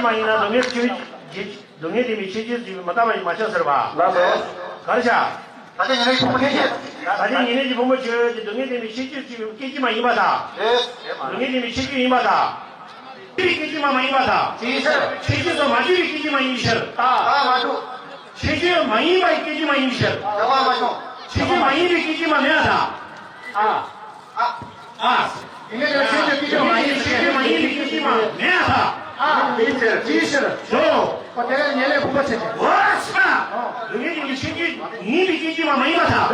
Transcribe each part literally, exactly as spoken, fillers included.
སྐད་ཅིག་མ་ཡིན་ན་སྡུག་བསྔལ་ཆོས་ཅན། སྡུག་བསྔལ་བདེན་པའི་ཁྱད་ཆོས་ཅིག་མི་རྟག་པ་ཡིན་མ་ཆོག་ཟེར་བ། ལགས་སོ། ག་རེ་བྱ། ད་ལྟ་ཉེ་ལམ་ཕུང་པོ་ཆོས་ཅན། ད་ལྟ་ཉེ་ལམ་གྱི་ཕུང་པོ་ཆོས་ཅན་སྡུག་བསྔལ་བདེན་པའི་ཁྱད་ཆོས་ཅིག་སྐད་ཅིག་མ་ཡིན་པར་ཐལ། ཨེ། སྡུག་བསྔལ་བདེན་པའི་ཁྱད་ཆོས་ཡིན་པར་ཐལ། སྐད་ཅིག་མ་མ་ཡིན་པར་ཐལ། ཅིའི་ཕྱིར། ཁྱད་ཆོས་སུ་མ་གྱུར་པའི་སྐད་ཅིག་མ་ཡིན་པའི་ཕྱིར། ཨ། ཨ་མ་གཏོགས། ཁྱད་ཆོས་མ་ཡིན་པའི་སྐད་ཅིག་མ་ཡིན་པའི་ཕྱིར། རྒྱལ་བ་མ་བྱུང་། ཁྱད་ཆོས་མ་ཡིན་པའི་སྐད་ཅིག་མ་མེད་པར་ཐལ། ཨ། ཨ། ཨ། ཡིན་ན་ཡང་ཁྱད་ཆོས་སྐད་ཅིག་མ་ཡིན། ཁྱད་ཆོས་མ་ཡིན་པའི་སྐད་ཅིག་མ་མེད་པར་ཐལ། ཨ། ཡིན་ཕྱིར། ཅིའི་ཕྱིར། འོ། ཨོ་དེ་ལ་ཉེ་ལམ་ཕུང་པོ་ཆོས་ཅན། འོ་ཚ། སྡུག་བསྔལ་བདེན་པའི་ཁྱད་ཆོས་ཡིན་པའི་སྐད་ཅིག་མ་མ་ཡིན་པར་ཐལ།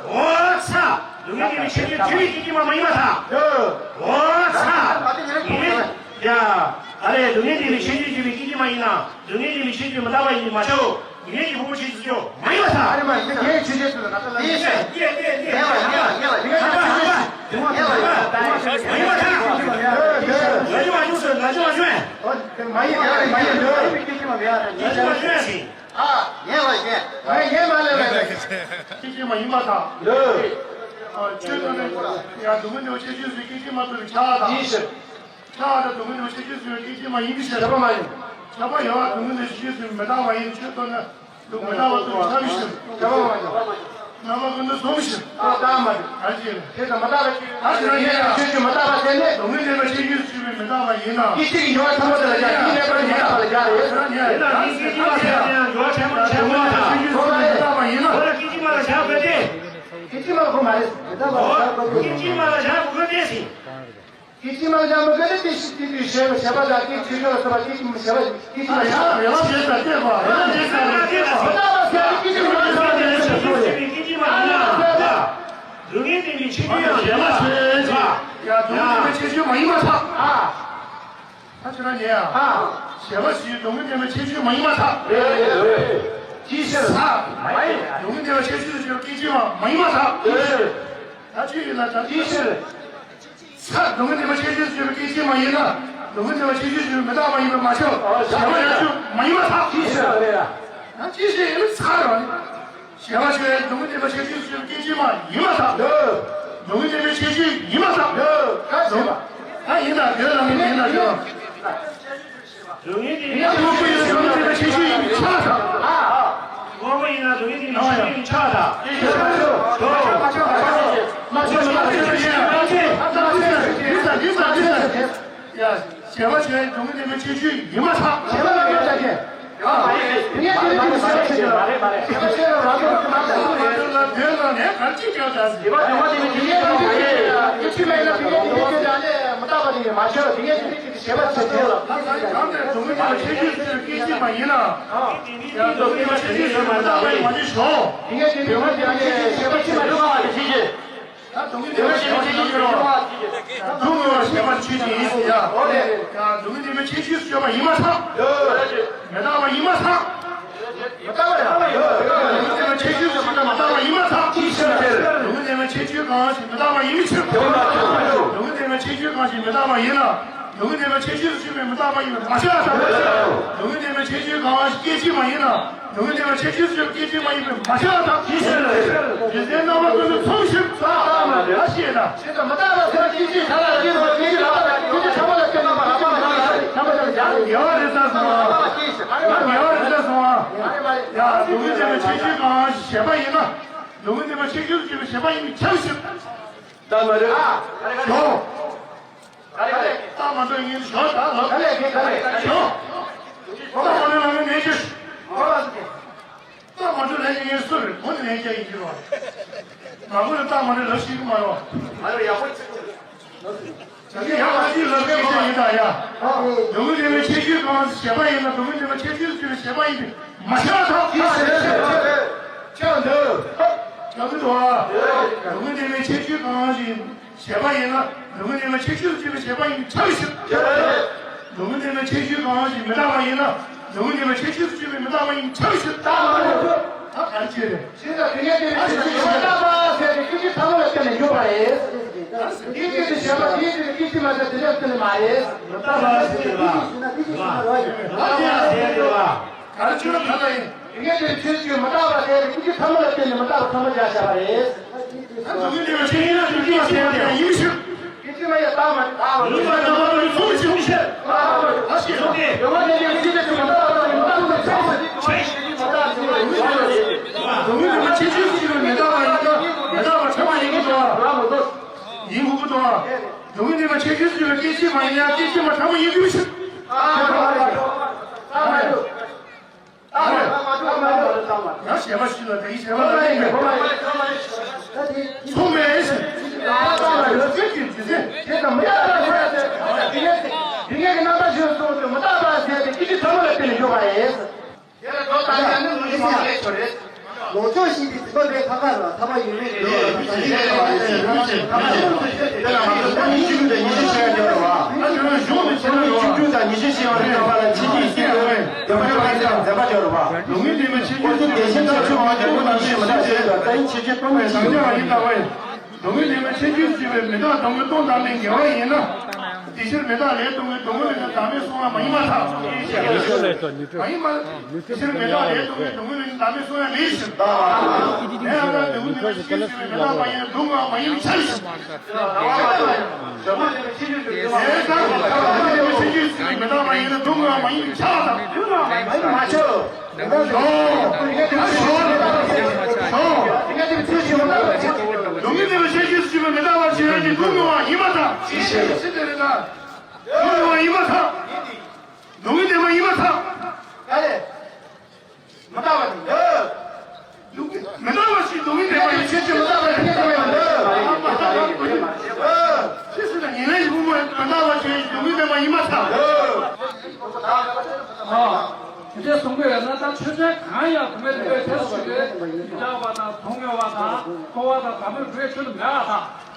འོ་ཚ། སྡུག་བསྔལ་བདེན་པའི་ཁྱད་ཆོས་བྱས་པའི་སྐད་ཅིག་མ་མ་ཡིན་པར་ཐལ། འོ་ཚ། ཡིན། ཡ། ཨ་རེ། སྡུག་བསྔལ་བདེན་པའི་ཁྱད་ཆོས་བྱས་པའི་སྐད་ཅིག་མ་ཡིན་ན། སྡུག་བསྔལ་བདེན་པའི་ཁྱད་ཆོས་མི་རྟག་པ་ཡིན་མ་ཆོག་སྡུག་བསྔལ་གྱི་ཕུང་པོ་ཆོས་ཅན་ཆོས་མ་ཡིན་པར་ཐལ། ཨ་རེ་མ་ཡིན། དེ་ཆོས་ཅན་དུ་ལ་ད་ལྟ་ལ། ཡིན་ཟེར། ཡིན་ཡིན་ཡིན། ཡིན་པར་ཐལ། ཡིན་པར་ཐལ། མ་ཡིན་པར་ཐལ། ང་ཅི་མ་བྱུང་ཟེར། ང་ཅི་མ་བྱུང་། ཨོ་དེ་མ་ཡིན། དེ་མ་ཡིན། ང་ཅི་མ་བྱུང་ཟེར། ཨ། ཡིན་ལ་ཡིན། ང་ཡིན་མ་ལས་ལས། ཁྱད་ཆོས་མ་ཡིན་པར་ཐལ། ཨ། ཆོས་ཐོག་ནས་ཡང་སྡུག་བསྔལ་བདེན་པའི་ཁྱད་ཆོས་ཟེར་སྐད་ཅིག་མ་ཐོབ་པའི་ཁྱབ་པ་དང་། ཡིན་ཕྱིར། ཁྱབ་པ་དང་སྡུག་བསྔལ་བདེན་པའི་ཁྱད་ཆོས་ཟེར་བའི་སྐད་ཅིག་མ་ཡིན་པའི་ཕྱིར། ཁྱབ་པ་མ་ཡིན། ཁྱབ་པ་ཡང་སྡུག་བསྔལ་བདེན་པའི་ཁྱད་ཆོས་ཟེར་མི་རྟག་པ་ཡིན། ཆོས་ཐོག་ནས་སྡུག་མི་རྟག་པ་ཐོབ་པའི་ཁྱབ་པའི་ཕྱིར། ཁྱབ་པ་མ་ཡིན། རྣམ་པ་ཀུན་ཏུ་སྟོང་པའི་ཕྱིར། ཨ། རྟག་མ་རེད། ག་ཅི་རེད། དེ་ལྟར་མི་རྟག་པའི་ཕྱིར། ད་ཕྱིར་ན་ཡིན་ཡང་ཆོས་ཅན་མི་རྟག་པ་དེ་ནི། སྡུག་བསྔལ་བདེན་པའི་ཁྱད་ཆོས་ཟེར་བའི་མི་རྟག་པ་ཡིན་ན། སྐད་ཅིག་གིས་འགྱུར་བ་ཐམས་ཅད་ལ་སྦྱར། ཡིན་མེད་པར་མི་རྟག་པ་ལ་སྦྱར་རེད། དེ་ལ་ནི་སྐད་ཅིག་མ་ལ་སྦྱར་ཡང་འགྱུར་བ་ཕྲན་བུ་ཕྲན་བུ་མ་ཐག་ཁོ་ན་ཡིན། སྐད་ཅིག་མ་ལ་སྦྱར་དགོས་ཏེ། སྐད་ཅིག་མ་ལ་གོ་མ་རེད། མི་རྟག་པ་ལ་སྦྱར་དགོས་ཏེ། སྐད་ཅིག་མ་ལ་སྦྱར་དགོས་ཏེ་ཟེར། སྐད་ཅིག་མ་ལ་སྦྱར་མི་དགོས་ཏེ། དེ་ཞེས་པའི་བཤད་པ་དང་། དེ་ཆོས་ཅན་ལ་སོགས་པ་སྐད་ཅིག་མ་བྱ་བ་སྐད་ཅིག་མ་བྱ་བ་སྐད་ཅིག་མ་བྱ་བ། རེ་བ་བྱེད་པ་སྐད་པ། རེ་བ་བྱེད་པ་སྐད་པ། མི་རྟག་པ་སྐད་ཅིག་མ་བྱ་བ། ཆེ་ཆུང་ཡང་ཞེས་པ་ཞེས་ཀྱི་ཡ་སྡོང་བུ་འདི་མ་ཆེ་ཆུང་མ་ཡིན་པར་ཐལ། ཨ། ད་ཁྱོད་རང་ཉན་ཡ། ཨ། ཞེས་པ་ཞེས་སྡོང་བུ་འདི་མ་ཆེ་ཆུང་མ་ཡིན་པར་ཐལ། རེད་རེད། ཅི་ཕྱིར། ས། མ་ཡིན། སྡོང་བུ་འདི་མ་ཆེ་ཆུང་ཞེས་པ་སྐད་ཅིག་མ་མ་ཡིན་པར་ཐལ། རེད་རེད། ད་ཅི་ཡིན་ན་ད་ཅི་ཕྱིར། ས་སྡོང་བུ་འདི་མ་ཆེ་ཆུང་ཞེས་པ་སྐད་ཅིག་མ་ཡིན་ན་སྡོང་བུ་འདི་མ་ཆེ་ཆུང་ཞེས་པ་མི་རྟག་པ་ཡིན་པས་མ་ཁྱབ། ཞེས་པ་ཡང་ཆུང་མ་ཡིན་པར་ཐལ། ཅི་ཕྱིར་རེད། ད་ཅི་ཕྱིར་ཡིན་ན་ས་རང་ནི། ཞེས་པ་ཞེས་སྡོང་བུ་འདི་མ་ཆེ་ཆུང་ཞེས་པ་སྐད་ཅིག་མ་ཡིན་པར་ཐལ། སྡོང་བུ་འདི་མ་ཆེ་ཆུང་ཡིན་པར་ཐལ། ག་ཟེར་བ། ད་ཡིན་ད་དེ་ལ་མི་ཡིན་ད་དེ་ལ། སྡོང་བུ་འདི་མ་ཆེ་ཆུང་ཡིན་པའི་ཆ་ལ་ཐལ། ཨ། དངོས་པོ་ཡིན་ན་སྡོང་བུ་འདི་མ་ཆེ་ཆུང་ཡིན་པའི་ཆ་ལ་ཐལ། མ་ཆོག་མ་ཆོག་མ་ཆོག་མ་ཆོག་མ་ཆོག་མ་ཆོག་ཡ། ཞེས་པ་ཞེས་སྡོང་བུ་འདི་མ་ཆེ་ཆུང་ཡིན་པར་ཐལ། ཞེས་པ་ལ་མ་ཆགས་ཀྱི། ཡ། དེ་ཡང་དེ་ནི་ཞེས་པ་ཞེས་པ་ཞེས་པ་ཞེས་པ་རང་ཚོ་ལ་དོན་ལ་ནས་གར་ཅིག་ཀྱང་བྱ་ཟིན། ཞེས་པ་ཞེས་པ་དེ་ནི་དེ་ཡང་དེ་ནི་ཡེ་ཤུ་མེད་ན་དེ་ཡང་དེ་ནི་དེ་ཡང་མི་རྟག་པ་དེ་ཡང་མ་ཤེས་པ་དེ་ཡང་དེ་ནི་དེ་ཞེས་པ་ཞེས་པ་ལ། ད་གང་ལྟར་སྡོང་བུ་འདི་མ་ཆེ་ཆུང་ཟེར་སྐད་ཅིག་མ་ཡིན་ན། ཡང་སྡོང་བུ་འདི་མ་ཆེ་ཆུང་ཟེར་མི་རྟག་པ་ཡིན་མ་ཤེས་ཤོག་དེ་ཡང་དེ་ནི་དེ་ཡང་དེ་ནི་ཞེས་པ་ཞེས་པ་ཡོད་པ་དེ་ཤེས་ཀྱི། ད་སྡོང་བུ་འདི་མ་ཆེ་ཆུང་ཡིན་རོ། སྡུག་བསྔལ་བ་ཞེས་པ་ཆོས་ཅན་ཡིན་ཟེར་ཡ། ཨོ་ལེ། ཡ་སྡོང་བུ་འདི་མ་ཆེ་ཆུང་ཞེས་པ་ཡིན་པར་ཐལ། མི་རྟག་པ་ཡིན་པར་ཐལ། མི་རྟག་པ་ཡང་ཡོད། སྡོང་བུ་འདི་མ་ཆེ་ཆུང་ཞེས་པ་མི་རྟག་པ་ཡིན་པར་ཐལ། ཅི་ཕྱིར་ཟེར། སྡོང་བུ་འདི་མ་ཆེ་ཆུང་གང་ཞིག་མི་རྟག་པ་ཡིན་པའི་ཕྱིར། སྡོང་བུ་འདི་མ་ཆེ་ཆུང་གང་ཞིག་མི་རྟག་པ་ཡིན་ན། སྡོང་བུ་འདི་མ་ཆེ་ཆུང་ཞེས་པའི་མི་རྟག་པ་ཡིན་པས་མ་ཁྱབ་པར་ཐལ། སྡོང་བུ་འདི་མ་ཆེ་ཆུང་གང་ཞིག་སྐད་ཅིག་མ་ཡིན་ན། སྡོང་བུ་འདི་མ་ཆེ་ཆུང་ཞེས་པའི་སྐད་ཅིག་མ་ཡིན་པས་མ་ཁྱབ་པར་ཐལ། ཅི་ཕྱིར་ཟེར། རྒྱུ་མཚན་རྣམ་པ་ཀུན་ཏུ་མཚུངས་ཤིང་། ད་ཤེས་ན། ཞེས་པ་མི་རྟག་པ་ཟེར་བ་སྐད་ཅིག་ཐ་ལ་སྐད་དོ་སྐད་ཅིག་ལ་པ་ལ་སྐད་ཅིག་ཕྲ་མོ་ལ་སྐད་ན་པ་ལ་པ་ལ་ཐ་མ་ལ་ཡང་ཉེ་བ་རེད་ས་སོང་ཨ། ཡང་ཉེ་བ་རེད་ས་སོང་ཨ། ཡ་སྡོང་བུ་འདི་མ་ཆེ་ཆུང་གང་ཞེས་པ་ཡིན་ན། སྡོང་བུ་འདི་མ་ཆེ་ཆུང་ཞེས་པའི་ཞེས་པ་ཡིན་པས་ཁྱབ་ཕྱིར། ད་མ་རེད། ཞོག་རྟགས་མ་གྲུབ་ངས་ཞོག་ད་ལབ། ག་ལས་ག་ལས། ཞོག་རྟགས་མ་གྲུབ་ལ་ངས་ནས་ཅི། རྟགས་མ་གྲུབ་ལ་ངས་སུ་རེད་ཁོ་ནས་ལན་རྒྱག་ཡིན་གྱི་རོ། ང་ཁོ་ལ་རྟགས་མ་གྲུབ་ལབ་ཤེས་ཀྱི་མ་རོ། ང་ལ་ཡག་པོ་ཅིག་ད་ནི་ཡག་པོ་ཅིག་ལབ་ཤེས་ཀྱི་ཡིན་ད་ཡ། སྡོང་བུ་འདི་མ་ཆེ་ཆུང་གང་ཞེས་པ་ཡིན་ན་སྡོང་བུ་འདི་མ་ཆེ་ཆུང་ཞེས་པའི་ཞེས་པ་ཡིན་པས་མ་ཁྱབ་པར་ཐལ། ཁྱབ་འདུག་ཁྱབ་འདུག་སྡོང་བུ་འདི་མ་ཆེ་ཆུང་གང་ཞིག་ཞེས་པ་ཡིན་ན། སྡོང་བུ་འདི་མ་ཆེ་ཆུང་ཞེས་པའི་ཞེས་པ་ཡིན་པས་ཁྱབ་ཕྱིར། སྡོང་བུ་འདི་མ་ཆེ་ཆུང་གང་ཞིག་མི་རྟག་པ་ཡིན་ན། སྡོང་བུ་འདི་མ་ཆེ་ཆུང་ཞེས་པའི་མི་རྟག་པ་ཡིན་པས་ཁྱབ་ཕྱིར། ད་ག་རེ་བྱས་རེད། ཞེས་པ་དེ་ཡང་དེ་ཡང་ཞེས་པ་མི་རྟག་པ་ཟེར་ཏེ་སྐད་ཅིག་ཕྲ་མོ་ལ་བརྟེན་ནས་ཡོད་པ་རེད། དེ་ཡང་དེ་ཞེས་པ་དེ་ཡང་དེ་སྐད་ཅིག་མ་ཟད་དེ་ལ་བརྟེན་ནས་མ་རེད། མི་རྟག་པ་ཟེར་ཏེ་རེད་པ། མི་རྟག་པ་ཟེར་ཏེ་རེད་པ། ག་རེ་བྱས་ན་ད་ལྟ་ཡིན། དེ་ཡང་དེ་ཆོས་ཅན་མི་རྟག་པ་དེ་སྐད་ཅིག་ཕྲ་མོ་ལ་བརྟེན་ནས་མི་རྟག་པ་ཕྲ་མོ་སྦྱར་བཞག་པ་རེད། ད་སྡོང་བུ་འདི་མ་ཆེ་ཆུང་ཞེས་པའི་ཞེས་པ་ཡིན་ཕྱིར། སྐད་ཅིག་མ་ཡིན་རྟགས་མ་རེད། རྟགས་མ་རེད། རྟགས་མ་རེད། ཚུལ་ཕྱིན་ཕྱིར། རྟགས་མ་རེད། ད་ཞེས་སོ། སྡོང་བུ་འདི་མ་ཆེ་ཆུང་མི་རྟག་པ་མི་རྟག་པ་ཕྲ་མོ་ཆོས་ཅན་མི་རྟག་པ་ཡིན་པས་མ་ཁྱབ་པར་ཐལ། སྡོང་བུ་འདི་མ་ཆེ་ཆུང་ཞེས་པའི་མི་རྟག་པ་ཡིན་ན་མི་རྟག་པ་ཕྲ་མོ་ཡིན་གྱི་འདུག་པ། ཡིན་དགོས་ཀྱི་འདུག་པ། སྡོང་བུ་འདི་མ་ཆེ་ཆུང་ཞེས་པའི་སྐད་ཅིག་མ་ཡིན་ཡང་སྐད་ཅིག་མ་ཕྲ་མོ་ཡིན་དགོས་པའི་ཕྱིར། ཡང་ཞེས་པ་ཞིག་ལ་དེའི་ཞེས་པ་ལ་གླེང་བས། མཚུངས་པས་ཟེར། ཚིག་གི་རྒྱུ་མཚན། དེ་ཙམ་མི་རྟག་པ་ཟེར་ཏེ། དེ་ངས་དེ་ངས་ཀྱི་རྣམ་པ་ཞིག་གསུངས་ཏེ་མི་རྟག་པ་ཟེར་ཏེ་སྐད་ཅིག་ཕྲ་མོ་ལ་བརྟེན་ནས་ཡོད་པ་རེད། དེ་ལ་དོ་བཏང་ཡང་ནི་ངོ་ཤེས་ཤེས་ཆོག་རེད། ལོངས་སྤྱོད་ཤེས་པའི་འཛིན་པ་མེད་ཁ་ཁ་ལ་ཐ་མ་ཡོད་མེད་རེད། ད་དེ་ནི་གཞུང་ནས་བཤད་ན་ཡོད་པ། ད་དེ་ནི་གཞུང་ནས་བཤད་ན་ཡོད་པ། ད་དེ་ནི་གཞུང་ནས་བཤད་ན་ཡོད་པ། ད་དེ་ནི་གཞུང་ནས་བཤད་ན་ཡོད་པ། ལ་ཆེ་ཆུང་སྲིད་པའི་འོས་འདེམས་པ་ཡོད་པ་ཡིན་ཙང་འཛེམ་པ་བྱ་རུང་བ། ལུང་གི་འདས་མའི་ཆེ་ཆུང་སྲིད་པའི་མི་རྟག་ཆེ་ཆུང་འོས་འདེམས་པ་ནང་བཞིན་མི་རྟག་ཞེས་པ་ད་ཡིན་ཆེ་ཆུང་སྟོང་པའི་གང་ཉིད་པ་ཡིན་ལྟ་བས། ལུང་གི་འདས་མའི་ཆེ་ཆུང་སྲིད་པའི་མི་རྟག་སྡོང་བོའི་སྟོང་ཐ་མའི་ངེས་པ་ཡིན་ན། དེ་ཕྱིར་མི་རྟག་ལས་སྟོང་པའི་སྡོང་བོ་ལས་ནི་བདག་མེད་གསུངས་པ་མ་ཡིན་པར་ཐལ། མ་ཡིན་པ། དེ་ཕྱིར་མི་རྟག་ལས་སྟོང་པའི་སྡོང་བོ་ལས་ནི་བདག་མེད་གསུངས་ཡ་མེད་ཞིང་། ལན་ཡང་དག་ལུང་གི་འདས་མའི་ཆེ་ཆུང་སྲིད་པའི་མི་རྟག་པ་ཡིན་ན་སྡུག་བསྔལ་བ་མ་ཡིན་པའི་ཕྱིར་ཞིང་། ལན་ཡང་དག་ལུང་གི་འདས་མའི་ཆེ་ཆུང་སྲིད་པའི་མི་རྟག་པ་ཡིན་ན་སྡུག་བསྔལ་བ་མ་ཡིན་པའི་ཕྱིར་ལ་དང་། ལུང་གི་འདས་མའི་ཆེ་ཆུང་སྲིད་པའི་མི་རྟག་པ་ཆེ་བས་ནི་སྡུག་བསྔལ་བ་ཡིན་པར་ཐལ། ཞེས་ཞེས་པའི་ཕྱིར་དེ་རེད་ན། སྡུག་བསྔལ་བ་ཡིན་པར་ཐལ། ལུང་གི་འདས་མ་ཡིན་པར་ཐལ། ག་ལས། མི་རྟག་པ་ནི། མི་རྟག་པ་ཞིག་སྡུག་བསྔལ་མེད་པ་ཡིན་ཕྱིར་ཅི་མི་རྟག་པ་ཡིན་ཕྱིར་ཅི་མི་རྟག་པ་ཡིན། ཅི་ཞིག་ན་ཉེར་ལེན་གྱི་ཕུང་པོ་མི་རྟག་པ་ཞིག་སྡུག་བསྔལ་མེད་པ་ཡིན་མ་ཐག། དེ་འདྲ་གསུང་གི་ཡོད་ན་ད་ཆོས་ཅན་གང་ཡང་སྡུག་བསྔལ་མེད་པའི་ཐད་སུ་ཡོད། མི་རྟག་པ་དང་སྡུག་བསྔལ་བ་དང་འཁོར་བ་དང་བདག་མེད་རུ་ཡའི་ཆོས་དུ་མེད་པ་དང་།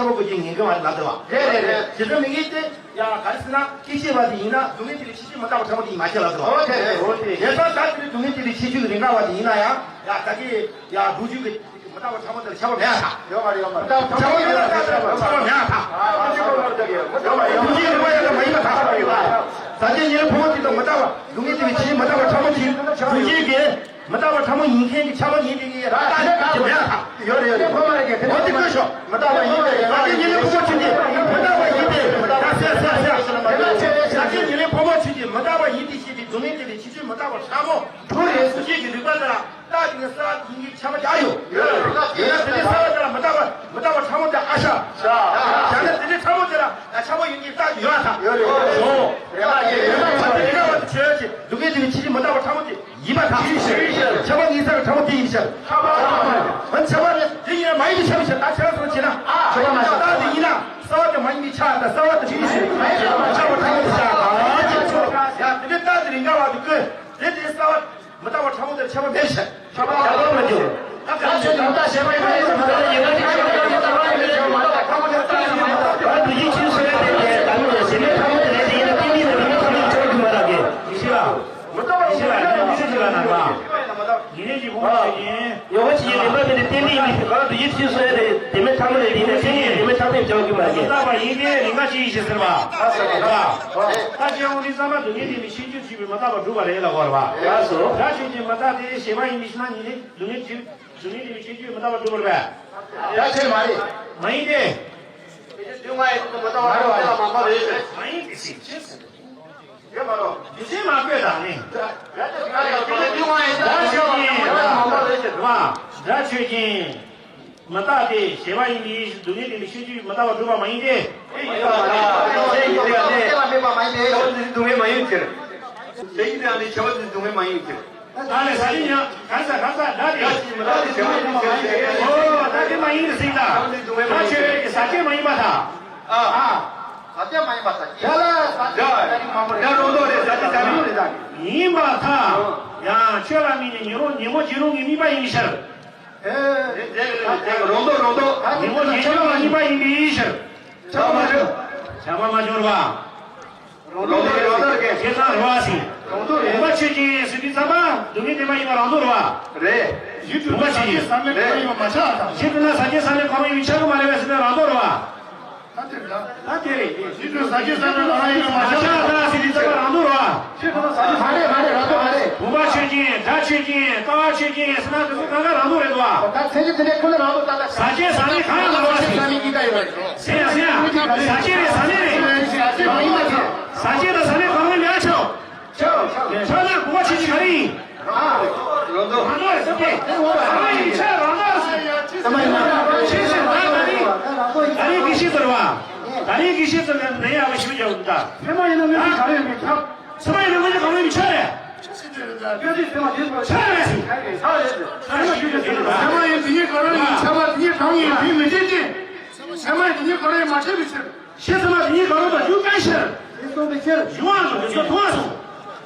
ཁྱད་པར་དགོས་ཀྱི་ངེས་འགལ་བ་ལབ་དེ་བ། རེད་རེད་རེད། ཇི་ལྟར་མི་ངེས་ཏེ། ཡ་ག་རེ་ཟེར་ན་སྐྱེ་མཆེད་པ་དེ་ཡིན་ན་སྡུག་བསྔལ་དེ་ལས་ཆེས་ཆེར་མི་རྟག་པ་ཕྲ་མོ་དེ་ཡིན་མ་ཁྱེད་ལ་ཟེར་བ། འོ་དེ་རེད་འོ་དེ། དེ་ལྟར་ད་དེ་ནི་སྡུག་བསྔལ་དེ་ལས་ཆེས་ཆེར་རིགས་འགའ་བ་དེ་ཡིན་ན་ཡང་ཡ་ད་གི་ཡ་སྡུག་བསྔལ་གྱི་མི་རྟག་པ་ཕྲ་མོ་དེ་ལ་ཁྱད་པར་མེད་ཨ་ཐག་ཡོད་མ་རེད་ཡོད་མ་རེད། ཁྱད་པར་ཡོད་ལ་ད་ད་ཁྱད་པར་མེད་ཨ་ཐག་སྡུག་བསྔལ་རིགས་པ་ཡང་ད་མ་ཡིན་པ་ཐག་ཟག་བཅས་ཉེར་ལེན་ཕོ་མོ་དེ་དང་མི་རྟག་པ་སྡུག་བསྔལ་དེ་ལས་ཆེས་ཆེར་མི་རྟག་པ་ཕྲ་མོ་དེ་སྡུག་བསྔལ་གྱི་མི་རྟག་པ་ཕྲ་མོ་ཡིན་མཁན་གྱི་ཁྱད་པར་ཡིན་དེ་གི་ར་ད་ཁྱད་པར་མེད་ཨ་ཐག་ཡོད་རེད་ཡོད་རེད། ཕོ་མ་རེད་གི་དེ་འོ་དེ་ཀུན་ཤོག་མི་རྟག་པ་ཡིན་ཏེ། ཟག་བཅས་ཉེར་ལེན་ཕོ་མོ་ཆོས་ཅན། མི་རྟག་པ་ཡིན་ཏེ། ད་ཟེར་ཟེར་ཟེར། ཟག་བཅས་ཉེར་ལེན་ཕོ་མོ་ཆོས་ཅན། མི་རྟག་པ་ཡིན་ཏེ་ཞེས་པའི་སྡུག་བསྔལ་དེ་ལས་ཆེས་ཆེར་མི་རྟག་པ་ཕྲ་མོ། དྲུག་རེད། སྡུག་བསྔལ་གྱི་རིགས་པ་དེ་ལ་རྟགས་དེ་ནི་གསལ་བ་ཡིན་གྱི་ཁྱད་པར་ཡོད། ཡོད་རེད། ཡིན་ན་དེ་ནི་གསལ་བ་དེ་ལ་མི་རྟག་པ་མི་རྟག་པ་ཕྲ་མོ་དེ་ཨ་ཤ། ཤ། ཡང་ན་དེ་ནི་ཕྲ་མོ་དེ་ལ་ཁྱད་པར་ཡིན་གྱི་རྟགས་ཡོད་ཨ་ཐག་ཡོད་རེད། ཞོ། རེད་པ་ཡིན་རེད། ད་དེ་རིགས་པ་དེ་ཆོས་ཅན། སྡུག་བསྔལ་དེ་ལས་ཆེས་ཆེར་མི་རྟག་པ་ཕྲ་མོ་དེ། ཡིན་པ་དང་། ཁྱད་པར་ངེས་ས་གི་ཕྲ་མོ་དེ་ཡིན་ཕྱིར། ཁྱད་པར་ཁྱད་པར་དེ་ཡིན་ན་མ་ཡིན་པའི་ཁྱད་པར་ཕྱིར། ད་ཁྱད་པར་སོགས་བྱེད་ན། ཁྱད་པར་མ་ཡིན། རྟགས་དེ་ཡིན་ན་གསལ་བ་དེ་མ་ཡིན་པའི་ཆ་དང་གསལ་བ་དེ་ཡིན་ཕྱིར། ཁྱད་པར་ཕྲ་མོ་དེ་བཞག་ད་ཅེས་སོ། ཡང་དེ་ནས་རྟགས་དེ་རིགས་འགའ་བ་དེ་ཀུན་དེ་དེ་གསལ་བ་མི་རྟག་པ་ཕྲ་མོ་དེར་ཁྱད་པར་མེད་ཕྱིར། ཁྱད་པར་མ་འགྱུར། ད་གང་ཆོས་ཀྱི་མི་རྟག་ཞེས་པ་ཡིན་པ་ཡིན་ན་མི་རྟག་ཡིན་ན་དེ་ཁྱད་པར་ཡིན་པ་ཡིན་ན་མི་རྟག་ཁྱད་པར་མི་རྟག་ད་འདུ་བྱེད་ཕྱིར་སོང་ཡ་དེ་དེ་ད་ནི་ཡང་ཞེན་མེད་ཕྲ་མོ་དེ་ལས་དེ་ཡིན་ན་རྟེན་འབྲེལ་ནི་རིགས་མི་ཐ་མའི་ཆ་རོགས་ཀྱི་མ་རག་གི་ཡིན་ཕྱིར་ལ། མི་རྟག་པ་ཡིན་པ་ཡིན་ན་མི་རྟག་ཅིག་ལ་ན་ར། ཡིན་ནས་ཀྱི་ཕུང་པོ་ཆོས་ཅན། ཡོད་པ་ཆོས་ཅན། རིགས་པ་མེད་དེ་རྟེན་འབྲེལ་ཡིན་པའི་ཕྱིར། གང་འདུ་བྱེད་ཕྱིར་སོང་ཡ་དེ་དེ་མེད་ཕྲ་མོ་ལས་དེ་ཡིན་ན་རྟེན་འབྲེལ་རིགས་མེད་ཕྲ་མོའི་ཆ་རོགས་ཀྱི་མ་རེད། མི་རྟག་པ་ཡིན་ཏེ་རིགས་འགའ་ཞིག་ཡིན་ཞེས་ཟེར་བ། ད་སྐྱེ་བོ་འདི་ཚང་མ་སྡུག་བསྔལ་དེ་ནི་ཤེས་རྒྱུད་ཅེས་པའི་མི་རྟག་པ་སྒྲུབ་པ་རེད་ལ་གོ་རེད་པ། ལགས་སོ། སྒྲ་ཆོས་ཅན། མི་རྟག་སྟེ་ཞེས་པ་ཡིན་པའི་ཕྱིར་ན་ཉིད་ནི་སྡུག་བསྔལ་ཆོས་སྡུག་བསྔལ་དེ་ནི་ཤེས་རྒྱུད་མི་རྟག་པ་སྒྲུབ་པ་རེད་པས། སྒྲ་ཆོས་མ་རེད། མ་ཡིན་ཏེ། དེ་ཆོས་སྡུག་བསྔལ་མི་རྟག་པ་སྒྲུབ་པ་མ་མ་རེད། མ་ཡིན་ཏེ་ཟེར་ཅེས་ཟེར། ཡོད་མ་རེད། དེ་ཚེ་མ་བཀོད་དང་ནི། སྒྲ་ཆོས་ཅན། སྒྲ་ཆོས་ཅན། མི་རྟག་སྟེ་ཞེས་པ་ཡིན་པའི་སྡུག་བསྔལ་དེ་ནི་ཤེས་རྒྱུད་མི་རྟག་པ་སྒྲུབ་པ་མ་ཡིན་ཏེ། ཡིན་པ་དང་། ཤེས་རྒྱུད་དེ་ཡང་ནི་ཁྱད་པར་མེད་པ་མ་ཡིན་ཏེ། ཁྱད་པར་དེ་སྡུག་བསྔལ་མ་ཡིན་ཕྱིར། ཤེས་རྒྱུད་དེ་ཡང་ནི་ཁྱད་པར་དེ་སྡུག་བསྔལ་མ་ཡིན་ཕྱིར། ད་ལས་ས་ལི་ཉ་ག་ས་ག་ས་སྒྲ་དེ། སྒྲ་ཆོས་མི་རྟག་སྟེ་ཞེས་པ་ཡིན་པའི་སྡུག་བསྔལ་དེ་ནི་ཤེས་རྒྱུད་མི་རྟག་པ་མ་ཡིན་ཏེ་ཟེར་ད། ཁྱད་པར་དེ་སྡུག་བསྔལ་མ་ཡིན་ཕྱིར། སྒྲ་ཆོས་ཀྱི་ས་ཆ་མ་ཡིན་པ་དང་། ཨ། ཨ། ད་ལྟ་མ་ཡིན་པ་ད་ཅི། ཡ་ལ་ཡ་ཡ་རོང་འབྲོག་རེད། ཟ་ཅི་ཟ་ནི་རེད། ད་ཡིན་པ་ད་ཡང་ཁྱོད་ལ་མིན་ནི་ཉི་རོ་ཉི་མོ་རྗེ་རོང་གི་མིད་པ་ཡིན་ཤར། ཨེ། རོང་འབྲོག་རོང་འབྲོག་ཉི་མོ་རྗེ་རོང་གི་མིད་པ་ཡིན་པའི་ཡིན་ཤར། ཆ་མ་ཆོད། ཆ་མ་མ་ཆོད་ར། རོང་འབྲོག་རེད། རོང་འབྲོག་རེད། ཁྱེད་ཚང་རེད་བ་སི། རོང་འབྲོག་རེད། བུམ་པ་ཆོས་ཅན་ཟེར་དུས་ཙམ་པ་སྡུག་བསྔལ་བདེན་པ་ཡིན་པ་རང་དོན་རེད་བ། རེད། ཡིད་དུ་བུམ་པ་ཆོས་ཅན། ཟ་མའི་གོ་ཡིན་པ་མ་ཆགས་དང་། ཡིད་དུ་ན་ཟ་ཅན་ཟ་མའི་གོ་ཡིན་པ་ཆགས་ཀྱི་མ་རེད་བས་ཟེར་ན་རང་དོན་རེད་བ། ད་དེ་རེད། ད་དེ་རེད། ཡིད་དུ་ཟ་ཅན་ཟ་མའི་གོ་ཡིན་པ་མ་ཆགས་དང་ཟེར་དུས་ཙམ་པ་རང་དོན་རེད་བ། ཡིད་དུ་ན་ཟ་ཅན་ཟ་མ་རེད། རང་དོན་མ་རེད། བུམ་པ་ཆོས་ཅན། སྒྲ་ཆོས་ཅན། ཀ་བ་ཆོས་ཅན་ཟེར་ན་དེ་ཚོ་གང་ག་རང་དོན་རེད་བ། ད་མཚན་གཞི་དེ་འདྲའི་ཁོ་ན་རང་དོན་ད་ལྟ་ཟ་ཅན་ཟ་མའི་གང་ཡང་མ་རེད་བ་སི། ཟ་མའི་གཉིས་ཀ་ཡོད་རེད། ཟེར་ཡ་ཟེར་ཡ། ཟ་ཅན་རེད་ཟ་མ་རེད། ཟ་ཅན་དང་ཟ་མའི་གང་རུང་མེད་ཆོག་ཆོག་ཆོག་ཆོག་ན་གོ་བ་ཆེ་ཆེ་ག་རེ་ཡིན། རང་དོན་རེད་ཟེར་ཏེ། རང་དོན་རེད་ཟེར་ཏེ། ཆེ་ཆེ་ད་ད་རེས་ད་རེས་དགེ་བཤེས་ཚོ་རེད་བ། ད་རེས་དགེ་བཤེས་ཚོ་ལ་ནས་ཡག་པོ་ཞིག་རྒྱག་འདུག་ད་ཚད་མ་ཡིན་ན་དངོས་གཞི་ག་རེ་ཡིན་མིན་ཁྱབ། ཚད་མ་ཡིན་ན་དངོས་གཞི་ག་རེ་ཡིན་ཆོག་རེད། ཆོག་རེད་ཟེར། ཚད་མ་ཡིན་དེ་ཉིད་ག་རེ་ཡིན་ཁྱབ་པ་དེ་ཉིད་གང་ཡིན་དེ་མི་འདྲ་སྟེ། ཚད་མ་ཡིན་དེ་ཉིད་ག་རེ་ཡིན་མ་ཁྱབ་པའི་ཕྱིར། ཤེས་ཚད་མ་དེ་ཉིད་གང་རུང་དང་ཞུགས་ཀ་ཡི་ཕྱིར། ཞེས་གསུངས་པའི་ཕྱིར། ཞུགས་པ་སོང་དེ་ཚོ་མཐོང་བ་སོང་།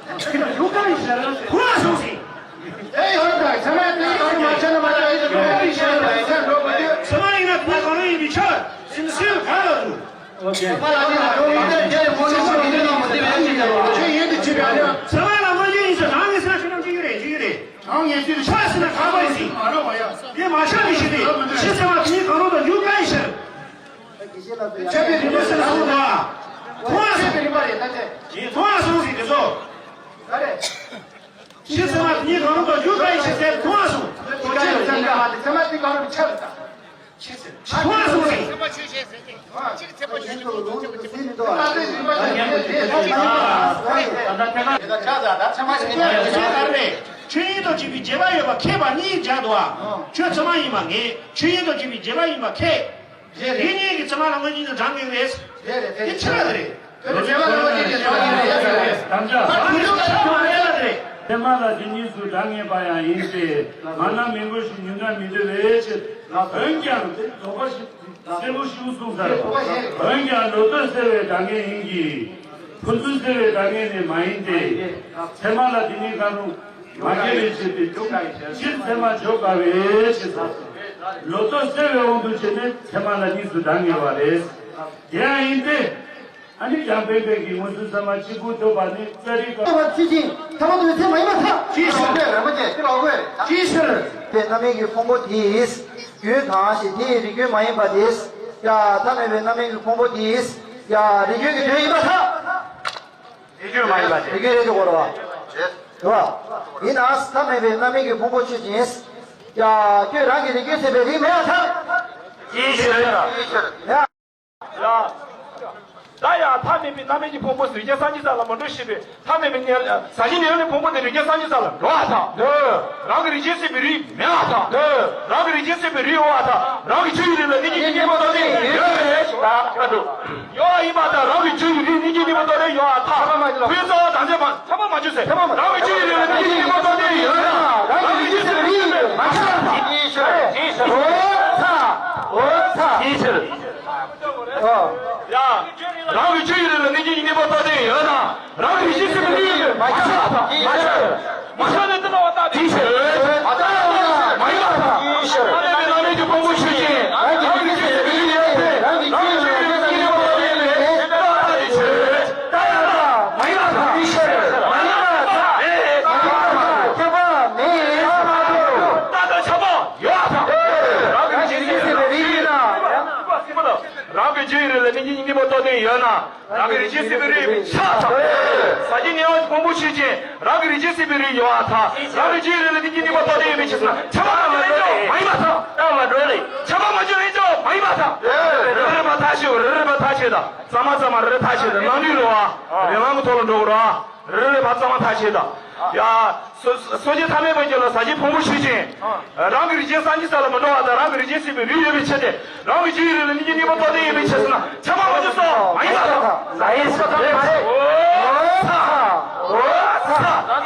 ཞུགས་ཀ་ཡི་ཕྱིར། མཐོང་བ་སོང་ཟིན། དེ་ཡང་དག་ཚད་མ་དེ་ཉིད་གང་རུང་མ་ཁྱབ་ན་མ་ཁྱབ་ཡིན་ཞེས་ཞུགས་ཀ་ཡི་ཕྱིར་ཟེར་འགྲོ་དགོས་དུས། ཚད་མ་ཡིན་ན་དེ་ཉིད་གང་རུང་ཡིན་པའི་ཕྱིར་ཟིན་ཚུལ་ག་ལ་འདུག་ཨོ་ཁེ། ཚད་མ་ལ་ནི་ལ་དོན་མི་འདོད་ཅེས་མངོན་སུམ་གྱི་ལུགས་ལ་མ་ལྟོས་པའི་ཕྱིར་ཏེ། ཆོས་ཉིད་དུ་བྱེད་པའི་ཨ་ནི། ཚད་མ་ལ་མངོན་བརྗོད་ཡིན་ཟེར་རང་ངེས་ཟེར་ན་ཆོས་རྣམས་ཅི་ཡོད་རེད་ཅི་ཡོད་རེད། རང་ངེས་ཚུལ་ཆོས་ཟེར་ན་ག་པར་ཡིན་ཟིན། མ་རེད་བ་ཡ། དེ་མ་ཆགས་མི་ཤེས་ཏེ། ཤེས་ཚད་མ་དེ་ཉིད་གང་རུང་དང་ཞུགས་ཀ་ཡི་ཕྱིར། ཆོས་པའི་རིམ་པ་ཟེར་ན་སོང་བ། མཐོང་བ་སོང་ཟིན་དེ་ཚོ། ག་རེ། ཤེས་ཚད་མ་དེ་ཉིད་གང་རུང་དང་ཞུགས་ཀ་ཡི་ཕྱིར་ཟེར་མཐོང་བ་སོང་། ཚད་མ་དེ་གང་རུང་ཆགས་ཡོད་ད། མཐོང་བ་སོང་ཟིན། ཆོས་ཉིད་དང་བྱེད་པའི་རྗེས་དཔག་ཡོད་པ་མཁས་པ་གཉིས་སྦྱར་འདུག་ཨ། ཁྱོད་ཚད་མ་ཡིན་པ་ངེས། ཁྱོད་ཚད་མ་ཡིན་པ་ངེས། ཆོས་ཉིད་དང་བྱེད་པའི་རྗེས་དཔག་ཡོད་པ་མཁས་པ་གཉིས་སྦྱར་འདུག་ཨ། ཁྱོད་ཚད་མ་ཡིན་པ་ངེས། ཆོས་ཉིད་དང་བྱེད་པའི་རྗེས་དཔག་ཡིན་པ་མཁས། རེད་རེད། དེ་གཉིས་ཀྱི་ཚད་མ་ལ་མངོན་རྗེས་ཀྱི་གྲངས་ངེས་རེད། རེད་རེད་རེད། དེ་ཆི་ལ་རེད། དེ་ལ་རྗེས་དཔག་ལ་མངོན་རྗེས་ཀྱི་གྲངས་ངེས་རེད། དམ་བཅའ། ད་དེ་ཚོ་ཆ་མ་ལ་རེད། ཚད་མ་ལ་དེ་གཉིས་སུ་གྲངས་ངེས་པ་ཡང་ཡིན་ཏེ། མ་ན་མིང་པོ་ཞིག་ཉུང་ན་མི་འདོད་པའི་ཕྱིར། འོན་ཀྱང་དེ་རྫོགས་པ་ཞིག་གསལ་པོ་ཞིག་གསུངས་ས་རེད། འོན་ཀྱང་ལོ་ཐོ་གསལ་བའི་གྲངས་ངེས་ཡིན་གྱི། ཕུན་ཚོགས་གསལ་བའི་གྲངས་ངེས་ནི་མ་ཡིན་ཏེ། ཚད་མ་ལ་དེ་གཉིས་ཀ་རུང་མ་འགལ་བའི་ཕྱིར་ཏེ། སྤྱིར་ཚད་མ་འཇོག་དཀའ་བའི་ཕྱིར་ཟེར། ལོ་ཐོ་གསལ་བའི་དབང་དུ་བྱས་ནས་ཚད་མ་ལ་གཉིས་སུ་གྲངས་ངེས་པ་རེད། དེ་ཡང་ཡིན་ཏེ། ཨ་ནི་ཡང་འབད་པའི་གི་མངོན་སུམ་ཚད་མ་གཅིག་པུ་ཐོབ་པ་ནི་ཙཱ་རི་ཀ། ཐོབ་པ་ཕྱིར་ཕྱིན་ཐ་མ་དུ་ཚད་མ་ཡིན་པར་ཐལ། ཅིའི་ཕྱིར། རེད་མ་ཅེ་ཅི་ལོག་གོས། ཅིའི་ཕྱིར། པའི་རྣམ་སྨིན་གྱི་ཕུང་པོ་དེས་རྒྱུན་དང་ཞེས་དེ་ཡི་རིགས་རྒྱུན་མ་ཡིན་པ་དེས། ཡ་ཐ་མལ་པའི་རྣམ་སྨིན་གྱི་ཕུང་པོ་དེས། ཡ་རིགས་རྒྱུན་གྱི་དོན་ཡིན་པར་ཐལ། རིགས་རྒྱུན་མ་ཡིན་པ་དེ། རིགས་རྒྱུན་རེད་ཅེས་གོ་རོ། རེད་བ། ཡིན་ནའང་ཐ་མལ་པའི་རྣམ་སྨིན་གྱི་ཕུང་པོ་ཆོས་ཅན། ཡ་ཁྱོད་རང་གི་རིགས་རྒྱུན་ཟད་པའི་རིགས་མེད་པར་ཐལ། ཅིའི་ཕྱིར། ཡ། ཡ། ད་ཡང་ཐ་མལ་པའི་རྣམ་སྨིན་གྱི་ཕུང་པོ་རིགས་རྒྱུན་སངས་རྒྱས་ས་ལ་མི་འགྲོ་ཞེས་པའི་ཐ་མལ་པའི་ནི་ཟག་བཅས་ནད་གཡོག་ནི་ཕུང་པོ་དེ་རིགས་རྒྱུན་སངས་རྒྱས་ས་ལ་འགྲོ་བར་ཐལ། རང་གི་རིགས་རྒྱུན་ཟད་པའི་རིགས་མེད་པར་ཐལ། རང་གི་རིགས་རྒྱུན་ཟད་པའི་རིགས་ཡོད་པར་ཐལ། རང་གི་ཆོས་ཡི་རིགས་ལ་གནས་སྐབས་ཀྱི་གཉེན་པོ་རྟོགས་ནས་ཡོད་རེད། ད་ཁ་དྲོ། ཡོད་ཡིན་པར་ཐལ། རང་གི་ཆོས་ཡི་རིགས་གནས་སྐབས་གཉེན་པོ་རྟོགས་ནས་ཡོད་པར་ཐལ། ཕུན་ཚོགས་དང་བཅས་པ། ཆ་པ་མ་བཅོས་ཟེར། རང་གི་ཆོས་ཡི་རིགས་ལ་གནས་སྐབས་གཉེན་པོ་རྟོགས་ནས་ཡོད་ན། རང་གི་རིགས་རྒྱུན་ཟད་པའི་རིགས་མ་ཆགས་པར་ཐལ། ཅིའི་ཕྱིར། ཅིའི་ཕྱིར། འོ་ཚ། འོ་ཚ། ཅིའི་ཕྱིར། ཨོ། ཡ། རང་གི་ཆོས་ཡི་རིགས་ལ་གནས་སྐབས་ཀྱི་གཉེན་པོ་རྟོགས་ནས་ཡོད་ན། རང་གི་རིགས་རྒྱུན་ཟད་པའི་རིགས་མ་ཆགས་པར་ཐལ། མ་ཆགས། མ་ཆགས་ན་དེ་ལ་བ་ད་དེའི་ཕྱིར། མ་ཆགས་ན་མ་ཡིན་པར་ཐལ། ཐ་མལ་པའི་རྣམ་སྨིན་གྱི་ཕུང་པོ་ཆོས་ཅན། རང་གི་རིགས་རྒྱུན་ཟད་པའི་རིགས་ཡོད་དེ། རང་གི་ཆོས་ཡི་རིགས་ལ་གནས་སྐབས་གཉེན་པོ་རྟོགས་ནས་ཡོད་ན། དེའི་ཕྱིར། ད་ཡང་ན་མ་ཡིན་པར་ཐལ། དེའི་ཕྱིར། མ་ཡིན་པར་ཐལ། ཨེ། མ་ཡིན་པར་ཐལ། ཁྱད་པར་མེད། ད་ལྟ་ཆ་པ། ཡོད་པར་ཐལ། རང་གི་རིགས་རྒྱུན་ཟད་པའི་རིགས་ཡིན་ན། རང་གི་ཆོས་ཡི་རིགས་ལ་གནས་སྐབས་གཉེན་པོ་རྟོགས་ནས་ཡོད་ན། རང་གི་རིགས་རྒྱུན་ཟད་པའི་རིགས་མི་ཆགས་ཐལ། ཟག་བཅས་ནད་གཡོག་ཕུང་པོ་ཆོས་ཅན། རང་གི་རིགས་རྒྱུན་ཟད་པའི་རིགས་ཡོད་པར་ཐལ། རང་གི་ཆོས་ཡི་རིགས་ལ་གནས་སྐབས་གཉེན་པོ་རྟོགས་ནས་ཡོད་པའི་ཕྱིར་ཟེར་ན། ཆ་པ་མ་བཅོས་ཡིན་ཀྱང་མ་ཡིན་པར་ཐལ། ཆ་པ་མ་བཅོས་ཡིན་ཀྱང་མ་ཡིན་པར་ཐལ། རེ་རེ་བ་ཐག་ཆོད། རེ་རེ་བ་ཐག་ཆོད་དང་། ཚང་མ་ཚང་མ་རེ་རེ་ཐག་ཆོད་དང་། ནང་ལུས་རེད་བ། རེ་ལམ་གྱི་ཐོག་ལ་འགྲོ་དགོས་རེད་བ། རེ་རེ་བ་ཚང་མ་ཐག་ཆོད་དང་། ཡ། སོ་སོ་སྐྱེ་ཐ་མལ་པ་ཅིག་ལ་ཟག་བཅས་ཕུང་པོ་ཆོས་ཅན། རང་གི་རིགས་རྒྱུན་སངས་རྒྱས་ས་ལ་མི་འགྲོ་བ་དང་། རང་གི་རིགས་རྒྱུན་ཟད་པའི་རིགས་ཡོད་པའི་ཕྱིར་ཏེ། རང་གི་ཆོས་ཡི་རིགས་ལ་གནས་སྐབས་གཉེན་པོ་རྟོགས་ནས་ཡོད་པའི་ཕྱིར་ཟེར་ན། ཆ་པ་མ་བཅོས་སོ། མ་ཡིན་པར་ཐལ། མ་ཡིན་པར་ཐལ། མ་རེད། འོ་ཚ། འོ་ཚ། ད་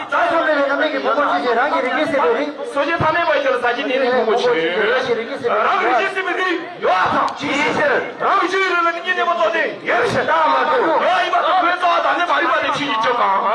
ཐ་མལ་པའི་རྣམ་སྨིན་གྱི་ཕུང་པོ་ཆོས་ཅན། རང་གི་རིགས་རྒྱུན་ཟད་པའི་རིགས། སོ་སྐྱེ་ཐ་མལ་པ་ཅིག་ལ་ཟག་བཅས་ནད་གཡོག་ཕུང་པོ་ཆོས་ཅན། རང་གི་རིགས་རྒྱུན་ཟད་པའི་རིགས་ཡོད་པར་ཐལ། ཅིའི་ཕྱིར། རང་གི་ཆོས་ཡི་རིགས་ལ་གནས་སྐབས་གཉེན་པོ་རྟོགས་ནས་ཡོད་པའི་ཕྱིར།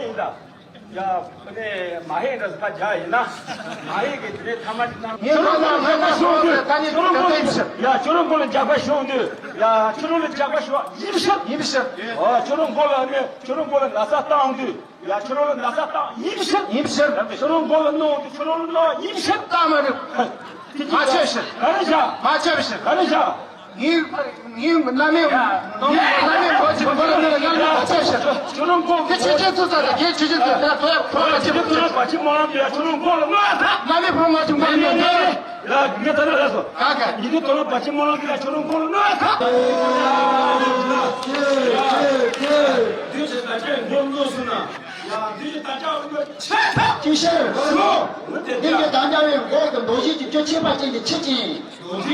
ཧེ་ཡིན་ད། ཡ། ཁོ་ནས་མ་ཧེ་འདྲ་ཁ་རྒྱག་ཡིན་ན། མ་ཧེ་གི་དེ་ནས་ཐ་མ་ཅིག་ན། ངས་ཁྱོད་རང་ཁོ་ལ་ལ་ལྷག་པ་ཤོང་དུས། ད་ནི་ཁྱོད་རང་ཁོ་ལ། ཡ། ཁྱོད་རང་ཁོ་ལ་འཇགས་པ་ཤོང་དུས། ཡ། ཁྱོད་རང་ལ་འཇགས་པ་ཤོག་ཡིན་ཕྱིར། ཡིན་ཕྱིར། ཨོ། ཁྱོད་རང་ཁོ་ལ་ནི་ཁྱོད་རང་ཁོ་ལ་ན་ཚ་བཏང་དུས། ཡ། ཁྱོད་རང་ལ་ན་ཚ་བཏང་ཡིན་ཕྱིར། ཡིན་ཕྱིར། ཁྱོད་རང་ཁོ་ལ་གནོད་དུས། ཁྱོད་རང་ལ་གནོད་ཡིན་ཕྱིར། བཏང་མ་རེད། མ་ཆོད་ཕྱིར། ག་རེ་བྱ། མ་ཆོད་ཕྱིར། ག་རེ་བྱ། ངའི་ངའི་བླ་མའི་བླ་མའི་འོ་ཅིག་འཁོར་ལ་ནི་ལ་ལ་ཆ་ཤ། ཁྱོད་རང་ཁོང་དེ་ཆེ་ཆེ་ཚོ་ཚ་ད་གལ་ཆེ་ཆེ་ཚོ་ད་ཐོ་ཡ་ཁོ་ལ་ཆེ་ཁྱོད་རང་བ་ཆེ་མོ་རང་དེ་ཡ་ཁྱོད་རང་ཁོང་ལ་ནོ་ཡ་ཐ། བླ་མའི་ཕོ་མ་ཆུང་གོ་ནོ་ནོ། ཡ་ངས་ད་ལ་ལ་སོ། ག་ག་ཡིན་དུས་ཐོ་རང་བ་ཆེ་མོ་རང་དེ་ཡ་ཁྱོད་རང་ཁོང་ལ་ནོ་ཡ་ཐ། དུས་ཚོད་ད་ཆ་ཡོད་ནོ་སུ་ན། ཡ་དུས་ཚོད་ད་ཆ་ཡོད་ནོ་ཆེ་ཐ། ཅི་ཤེས་རོ། འདི་གི་དང་འདྲ་བའི་འགོག་གི་འདུ་ཤེས་ཀྱི་སྐྱོ་ཆེ་བ་ཅན་གྱི་ཆེ་ཅན། རྔོན་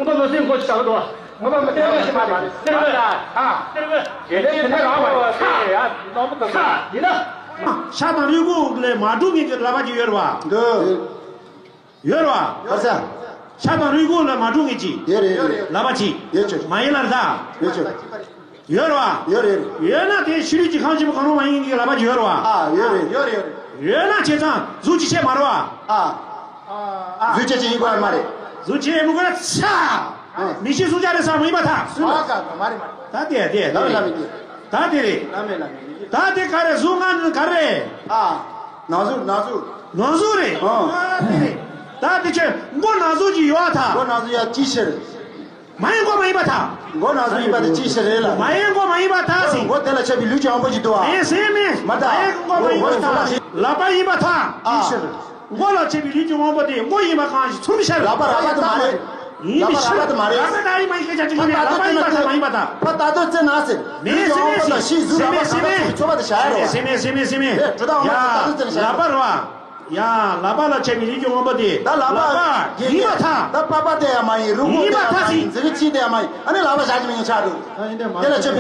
པ་མི་སེམས་ཁོ་ཞིག་བྱ་གི་འདུག་རྔོན་པ་མི་སྟེར་དགོས་ཞིག་མ་རེད། སྟེར་དགོས་ར། ཨ། སྟེར་དགོས། དེ་ནས་དེ་ནས་རང་མ་རེད། ཡ་རྣམ་པ་དང་ཡིན་ན། ཤ་དང་རུས་ཁུང་ལས་མ་འགྲོ་མཁན་གྱི་ལག་པ་ཅིག་ཡོད་རེད་བ། འདུག་ཡོད་རེད་བ། ཁ་ས། ཤ་དང་རུས་ཁུང་ལས་མ་འགྲོ་མཁན་ཅིག་ཡོད་རེད། ཡོད་རེད། ལག་པ་ཅིག་ཡོད་ཆོག་མ་ཡིན་ལ་རེད་ད། ཡོད་ཆོག་ཡོད་རེད་བ། ཡོད་རེད། ཡོད་ན་དེ་ཕྱི་ལུས་ཀྱི་ཁམས་ཆེན་པོ་གང་རུང་མ་ཡིན་མཁན་གྱི་ལག་པ་ཅིག་ཡོད་རེད་བ། ཨ། ཡོད་རེད། ཡོད་རེད། ཡོད་རེད། ཡོད་ན་བྱས་ཙང་གཟུགས་ཀྱི་ཆས་མ་རེད་བ། ཨ། གཟུགས་ཆས་ཅིག་ཡིན་དགོས་མ་རེད། གཟུགས་ཆས་མི་དགོས་ཚ། ཨ། མི་ཤི་གཟུགས་ཆས་རེད་ས་མ་ཡིན་པ་ཐ། སུ་ལ། ཨ། ཀ་མ་རེད་མ་རེད། ད་དེ་དེ་ལ་ལ་མི་དེ། ད་དེ་རེད། ལ་མེད་ལ་མེད། ད་དེ་ག་རེ་གཟུགས་ང་ནི་ག་རེ། ཨ། ན་ཟུག་ན་ཟུག་ན་ཟུག་རེད། ཨ། ཨ་དེ་རེད། ད་དེ་ཁྱོད་མགོ་ན་ཟུག་ཅིག་ཡོད་ཐ། མགོ་ན་ཟུག་ཡ་ཅི་ཕྱིར། མ་ཡིན་མགོ་མ་ཡིན་པ་ཐ། མགོ་ན་ཟུག་ཡིན་པ་དེ་ཅི་ཕྱིར་རེད་ལ། མ་ཡིན་མགོ་མ་ཡིན་པ་ཐ་ཟིན། མགོ་དེ་ལ་ཆད་པའི་ལུས་ཀྱི་དབང་པོ་ཅིག་འདུག་ཨ། མེད་ཟིན་མེད། མ་ད། མ་ཡིན་མགོ་མ་ཡིན་པ་ཐ། ལག་པ་ཡིན་པ་ཐ། ཅི་ཕྱིར། མགོ་ལ་ཆད་པའི་ལུས་ཀྱི་དབང་པོ་དེ་མགོ་ཡིན་པ་གང་ཞིག་ཚུར་མི་ཤར། ལག་པ་རག་པ་དེ་མ་རེད། ཡིན་མི་ཤར། ལག་པ་རག་པ་དེ་མ་རེད། ལག་པ་ད་ཡིན་མ་ཡིན་སྐད་ཆ་དྲིས་ནས་ལག་པ་ཡིན་པ་ཐ་མ་ཡིན་པ་ཐ། ཕ་ད་ལྟོ་རྩེ་ན་ཟེར། མེད་ཟེར་མེད་ཟེར། ཟེར་མེད་ཟེར་མེད། ཚོ་པ་དེ་བྱ་ཡ་རོ། ཟེར་མེད་ཟེར་མེད་ཟེར་མེད། ཡ་ལག་པ་རོ། ཡ་ལག་པ་ལ་ཆད་པའི་ལུས་ཀྱི་དབང་པོ་དེ། ད་ལག་པ་ཡིན་པ་ཐ། ད་པ་པ་དེ་ཡ་མ་ཡིན་རུ་ངོ་དེ་ཡ་མ་ཡིན་ཟེར་གི་ཅི་དེ་ཡ་མ་ཡིན། ཨ་ནི་ལག་པ་བཞག་གི་མི་ཡིན་ཆགས་འདུག་དེ་ལ་ཆད་པའི།